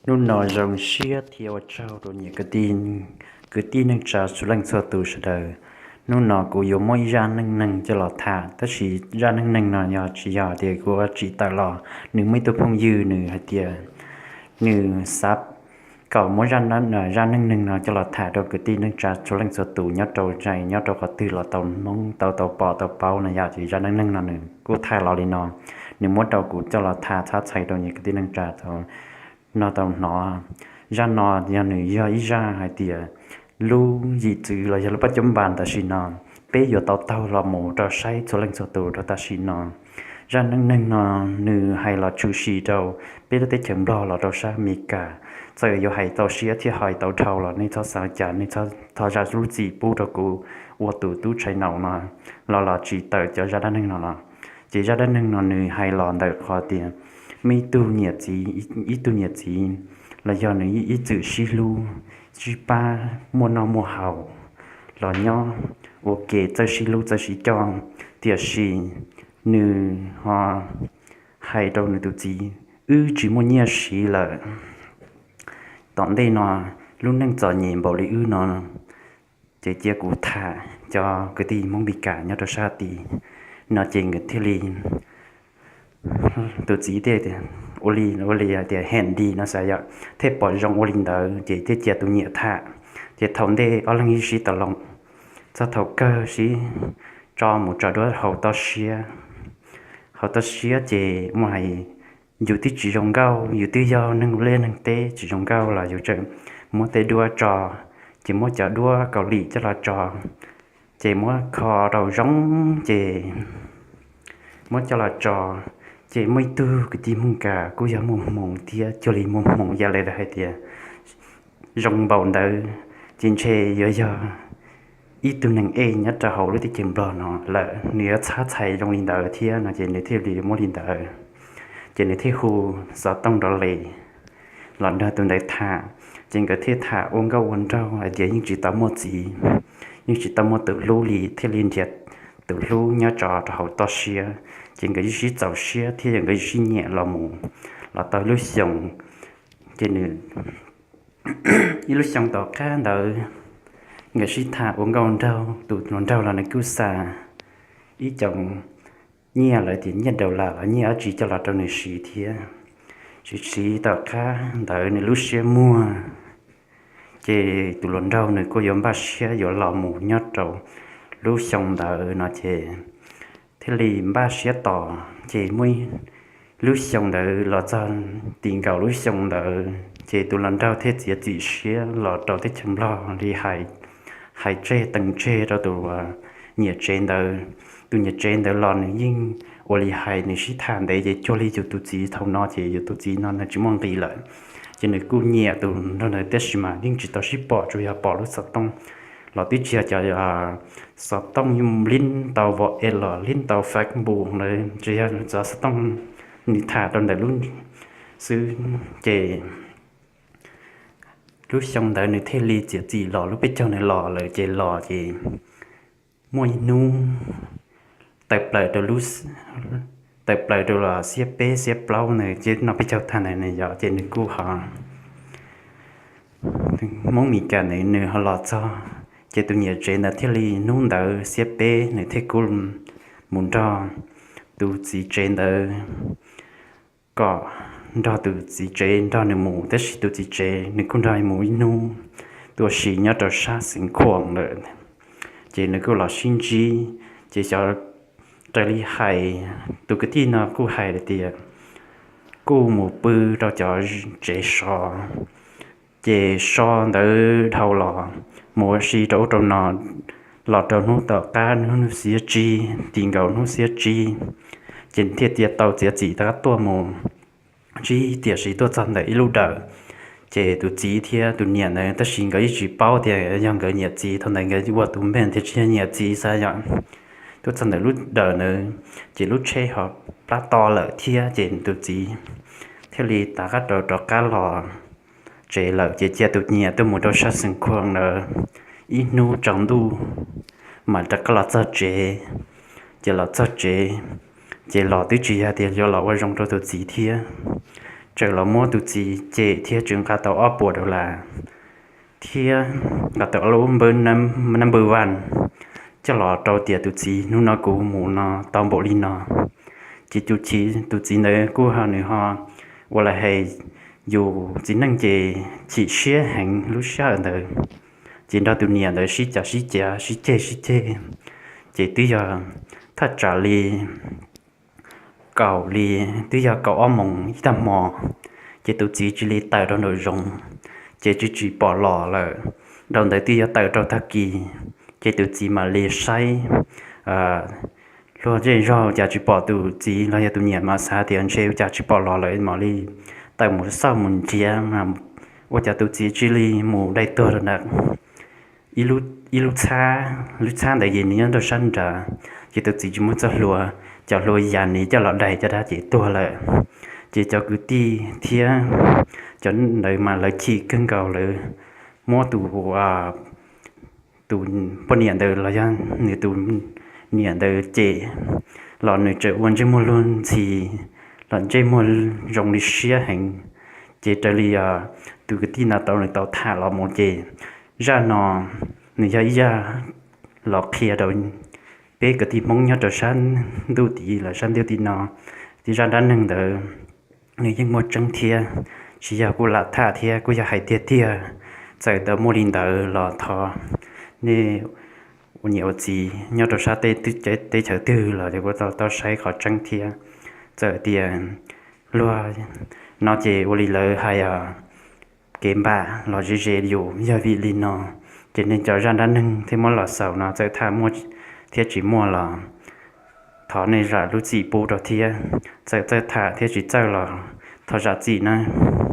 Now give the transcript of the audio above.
Hnub no zoo siab thiab ua tsaug rau niam kwv tij, kwv tij neej tsa txhua leej txhua tus sawv daws. Hnub no kuv yuav muab ib zaj neej neeg coj los tham, tab sis zaj neej neeg no yog tsis yog tias kuv tsim tawm los, nws muaj ib tug phooj ywg nws hais tias nws xav kom muab zaj neej neeg no coj los tham rau kwv tij neej tsa txhua leej txhua tus nyob rau tsev nyob rau qhov twg los tau hnov tau tau pom tau paub no yog ces zaj neej neeg no nws kuj tham los li no. Nws muab rau kuv coj los tham txhab txhais rau niam kwv tij neej tsa tau nrog tau hnov. Zaj no yog nws yog ib zaj hais tias lub yim txwv los yog lub paj coob npas tam sim no, peb yuav tau taug los mus rau saib txhua leej txhua tus rau tam sim no. Zaj neej neeg no nws hais los tshwm sim rau peb lub teb chaws Nplog los rau sab Amelikas. Txawm yuav hais tau siab thiab hais tau dhau los nej txhob xav cas, nej txhob, thov zam lub txim pub rau kuv ua tus tub tshais naum no los los tsis tawm cov zaj dab neeg no los. Ces zaj dab neeg no nws hais los ntawm qhov tias muaj ib tug niam txiv, ib tug niam txiv los yog nws ib txwm sib hlub sib pab muaj noj muaj haus los nyob ua ke txawj sib hlub txawj sib coj, tiam sis nws ho hais rau nws tus txiv, wb tsis muaj nyiaj siv lawm. Tom ntej no lub neej txom nyem npaum li wb no, ces cia kuv tham cov kwv tij Hmoob Amelikas nyob rau sab tid no ces nkawd thiaj li, tus txiv thiaj ua li, ua li hais tias heem li no xav yom, thiaj pom zoo ua li ntawd ces thiaj cia tus niam tham. Ces thaum ntej ob leeg sib tau loo, txog thaum kawg sib tso mus tso duab haus toj siab. Haus toj siab ces muaj hais yus twb tsis zoo nkauj, yus twb yog neeg liaj neeg teb tsis zoo nkauj los yus tseem muab tej duab tso, ces muab cov duab Kaus Lim coj los tso, ces muab kho rau zoo, ces muab coj los tso, ces muaj ib tug kwv tij Hmoob Amelikas kuj yog muaj hmoo thiab cuag li muaj hmoo yam li hais tias zoo npaum ntawd ces ntshe yuav yog ib tug neeg ej nyob rau hauv lub teb chaws Nplog no lawm, nws yuav txhab txhais zoo li ntawd thiab no ces nws thiaj li muab li ntawd. Ces nws thiaj hu xov tooj rov li los nrog tus ntawd tham, ces nkawd thiaj tham ua nkauj ua nraug hais tias yeej tsis tau muaj txiv, yeej tsis tau muaj tus hlub li thiaj li nrhiav tus hlub nyob tso rau hauv toj siab. Ces nkawd yeej sib txaus siab thiab yog nkawd yeej sib nyiam los mus los tau lub xyoo, ces nws ib lub xyoo tom qab ntawd nkawd sib tham ua nkauj nraug, tus hluas nraug los nws kuj xa ib co nyiaj lawv tias nyiaj daus las los nyiaj dab tsi coj los rau nws siv thiab. Siv siv tom qab ntawd nws lub siab muag, ces tus hluas nraug nws kuj yuav npaj siab yuav los mus nyob rau lub xyoo ntawd no ces thiaj li npaj siab tos. Ces muaj lub xyoo ntawd los txog tim nkaus lub xyoo ntawd ces tus hluas nraug thiaj txiav txim siab los rau teb chaws Nplog li hais, hais tseg teem tseg rau tus niam tsev ntawd. Tus niam tsev ntawd los nws yeej ua li hais nws sib tham ntev ces cuag li yus tus txiv thaum no ces yus tus txiv no nws tsis muaj nqis lawm. Ces nws kuj nyiam tus nraug ntawd tab sis mas yeej tsis tau sib pom, tsuas yog pom lub xov tooj los twb tsis yog cov xov tooj li tau vov es los li tau Facebook ntawd, tsis yog cov xov tooj nws tham rau ntawm lub xwb. Ces lub xyoo ntawd nws thiaj li txiav txim los lub peb caug ntawd los lawm ces los ces muaj ib hnub tawm plaws rau lub, tawm plaws rau los xiab peb xiab plaub ntawd ces no peb caug tag ntawd nws yog ces nws kuj ho Hmoob Meskas ntawd nws ho los txog, ces tus niam tsev ntawd thiaj li hnub ntawd xiab peb nws thiaj kuj mus nrog tus txiv tsev ntawd, kom nrog tus txiv tsev nrog nws mus, tab sis tus txiv tsev nws kuj nrog mus ib hnub tuaj si nyob rau sab Xeev Khuam lawm. Ces nws kuj los sib ntsib, ces xyov raws li hais tus kwv tij no kuj hais tias kuj mus pw rau cov tsev so, ces so ntawd dhau los mus ua si rau ub rau no los rau hnub tom qab hnub hnub xiab tsib, tim nkaus hnub xiab tsib, ces thiaj tias tau txiav txim rov qab tuaj mus ntsib, tiam sis tuaj txog ntawm ib lub dawm, ces tus txiv thiab tus niam ntawd tab sis nkawd yeej tsis paub tias yog nkawd niam txiv, thaum ntawd nkawd ua tus npe tias tsis yog niam txiv xav yom. Tuaj txog ntawm lub dawm ntawd ces lub tsheb ho plab to lawm thiab, ces tus txiv thiaj li rov qab rau rov qab los tsev lawm, ces cia tus niam tuaj mus rau sab Xeev Khuam ntawd ib hnub tsaus ntuj mas rov qab los txog tsev. Ces los txog tsev, ces los twb tsis yog tias yuav los ua zoo rau tus txiv thiab, tseem los muab tus txiv cem thiab tseem nqa tau ob puas dollar thiab nqa tau ob lub nab npawj vaj coj los rau tias tus txiv hnub no kuv mus no tau npaum li no. Ces tus txiv, tus txiv ntawd kuj ho nws ho ua li hais yus txiv neej ces chim siab heev lub sij hawm ntawd. Ces nrog tus niam ntawd sib cav sib cav sib ceg sib ceg, ces twb yog thaj tsam li kaum li, twb yog kaum ob moos ib tag hmo, ces tus txiv cia li tawm rau nraum zoov, ces tsis tsis pom los lawm. Rau ntawd twb yuav tawm rau tag kis, ces tus txiv mam li saib luag zej zog ua cas tsis pom tus txiv los yog tus niam mas xav tias ntshe ua cas tsis pom los lawm mam li tawm mus xauj mus nrhiav mas ua cas tus txiv cia li mus dai tuag rau ntawm ib lub txhab, lub txhab ntawd ces nws nyob rau sab nrad, ces tus txiv tsis muaj txoj hlua, cov hlua yam nws coj los dai caj dab ces tuag lawm. Ces cov kwv tij thiab cov ntawd mas lawv chim kawg nkaus, lawv muab tus tus poj niam ntawd los yog nws tus niam ntawd cem los nws tseem ua ntsej muag luag ntxhi los ntsej muag zoo li siab heev. Ces raws li tus kwv tij no tau nws tau tham los mus ces zaj no nws yog ib zaj los qhia rau peb kwv tij Hmoob nyob rau sab ntuj tim los sab ntuj tim no, ces zaj dab neeg ntawd nws yeej muaj tseeb thiab, tsis yog kuv lam tham thiab, kuj yog hais tiag tiag. Txawm tau muaj li ntawd los thov nej ua niam ua txiv nyob rau sab teb chaws twg los kuj tau saib qhov tseeb thiab. Txawm tias luag no ces ua li lawv hais kev npam los ze ze yus, yog vim li no ces nej cov zaj dab neeg thiab muab los xaus no txawm tham muaj thiab tsis muaj los thov nej zam lub txim pub rau thiab. Txawm txawj tham thiab tsis txawj los thov zam txim nawb.